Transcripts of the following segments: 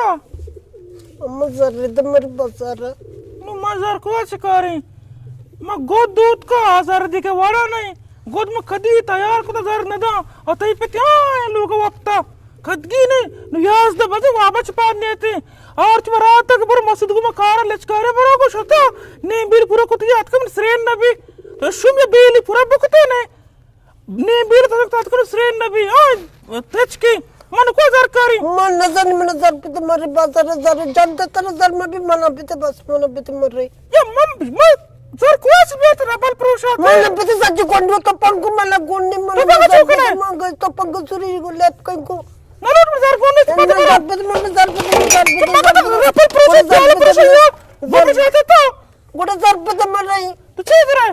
اما زر دے مری بازار۔ نو ما زر کو چکاریں؟ ما گد دوت کا، آ زر دیگہ وڑا نہیں۔ گد ما کدی تیار کتا زر ندا۔ او تئی پتی آ لوگ وپتا۔ کدگی نہیں۔ نو یازدہ بجے وابچ پاد نیتے۔ اور چما رات تک بر مسجد گو ما کارا لچکارے برو گو شتا۔ نیم بیل پورا کتی آتکا من سرین نبی۔ تو شم یا بیلی پورا بکتے نہیں۔ نی بیل تک تاتکن سرین نبی، آ، تچکی۔ من کو زر کاری؟ من نزانی، من زر پت مری بازار زر جان دتر زر مبی، من بیت بس، من بیت مری۔ یا من، من زر کو اس بیت ربل پروشا۔ من بیت سچ گونڈو تو پنگو من گونڈی من تو بگا زر چوکنے؟ پت من گئی تو پنگو سوری گو لیپ کنگو۔ نہ لوٹ من زر گونڈی تو پت زر پت من زر پت من زر پت تو مگا تو ربل پروشا، زر پت پروشا۔ بگا جاتے تو۔ گوڑا زر پت من رہی۔ تو چی زر؟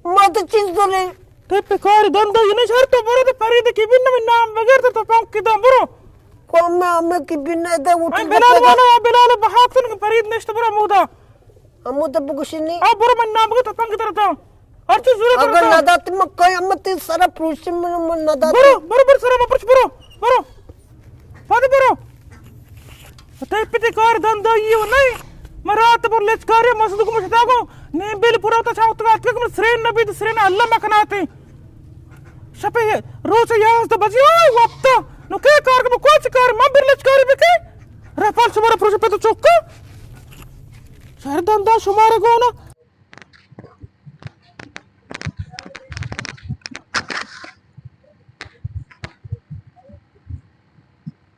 ما تو چیز دورے۔ تئی پکار دندا یہ نہ شر تو برو تو پرید کی بن میں نام بغیر تو تو پاؤں کی دم برو۔ کو میں ہمیں کی بن دے اٹھ۔ بلال والا یا بلال بہاتن کی پرید نشت برو مودا۔ ہمو تو بگوشنی۔ آ برو من نام بغیر تو پاؤں کی درتا۔ ہر چیز ضرورت اگر نہ دات میں کئی ہم تی سارا پروشی من من نہ دات۔ برو برو برو سارا پروش برو برو۔ پد برو۔ تئی پتی کار دندائی و نہیں۔ مرات بر لچکاری مسجد کو مشتا کو۔ نیم بیل پورا تا چاوت کا اتکا کہ من سرین نبی تو سرین اللہ مکناتے۔ شپے روچ یازدہ بجے آئے وقتا۔ نو کے کار کو کوچ کار من بر لچکاری بکے۔ رفال شمارا پروش پہ تو چوکا۔ شہر دندا شمارا گونا۔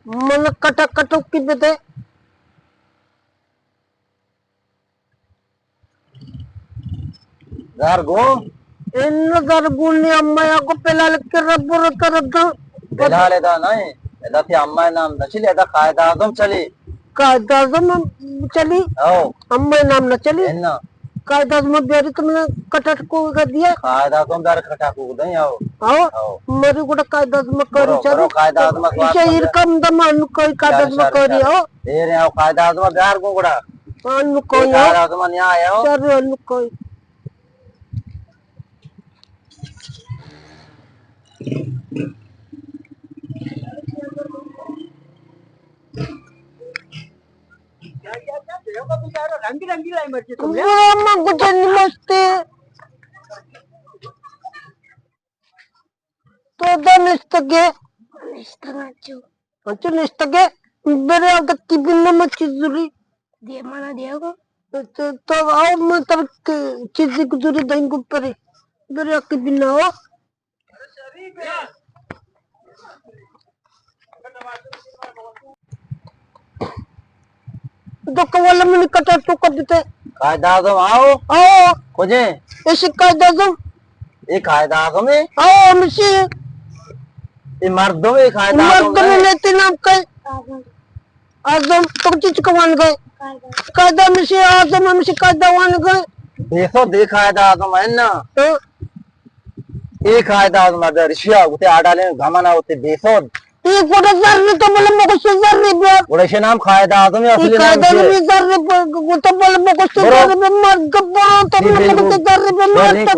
من کٹا کٹو کی بدے۔ زر گون؟ ان زر گون نے اما یا کو پلال کے رب رت رت۔ پلال ادا نہیں، ادا تی اما نام نہ چلی، ادا قائد اعظم چلی۔ قائد اعظم چلی؟ او۔ اما نام نہ چلی؟ انا۔ قائد اعظم بیاری تو من کٹٹ کو گا دیا۔ قائد اعظم بیار کٹا کو دیں، او۔ او۔ او۔ مری گوڑا قائد اعظم کری برو، چلی۔ برو، قائد اعظم کو ایشا آپ ایر کم دم انو کوئی قائد اعظم کری، او۔ ایر او قائد اعظم بیار کو گوڑا۔ انو کوئی، قائد اعظم نیا آیا ہو۔ چل انو کوئی۔ رنگ رنگی لائی مرچی تم نے۔ برو من کچھ نہیں مستے۔ تو دا نشتگے۔ نشتگا چو۔ انچو نشتگے۔ برے اگر کی بنا مچی زوری۔ دے مانا دے گو۔ تو، تو آؤ من تر چیزی کو زوری دیں گو پرے۔ برے اگر کی بنا ہو۔ دکہ والا منی کٹا چوکا بتے۔ قائد اعظم آؤ۔ آؤ۔ کجے؟ ایشی قائد اعظم۔ اے قائد اعظم ہے؟ آؤ، ہمشی۔ اے مردم ہے قائد اعظم مردم ہے۔ لیتے نام کئے؟ اعظم۔ تو چی چکا وان گئے؟ قائد اعظم ہمشی، اعظم ہمشی قائد وان گئے۔ بے سود اے قائد اعظم ہے نا۔ ہاں۔ اے قائد اعظم اگر اشیا گوتے آڈالیں گمنا ہوتے بے سود۔ اے گوڑا زر تو بل مگوش زر بیار۔ گوڑا ایشی نام قائد اعظم ہے، اصلی نام قائد اعظم ہے۔ زر گوتے بل مگوش زر بے مرگ برو تو بل مگوش زر بے مرگ۔ مرگ کا۔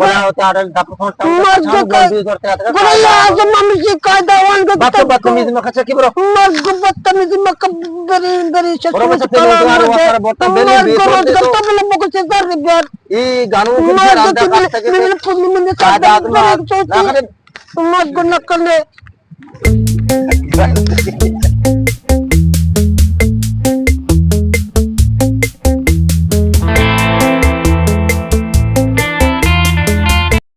گوڑا اعظم ہمشی قائد وان گوتے۔ بس بدتمیزی مکچا کی برو۔ مرگ بدتمیزی مکبری بری شش۔ برو بس تیلو دوار واسر بوتا بلی بے سود تو بل مگوش زر بیار۔ اے گانو کچھ راندا کھاتا کہ من پولی من قائد اعظم نہ کرے۔ مگو نکلے۔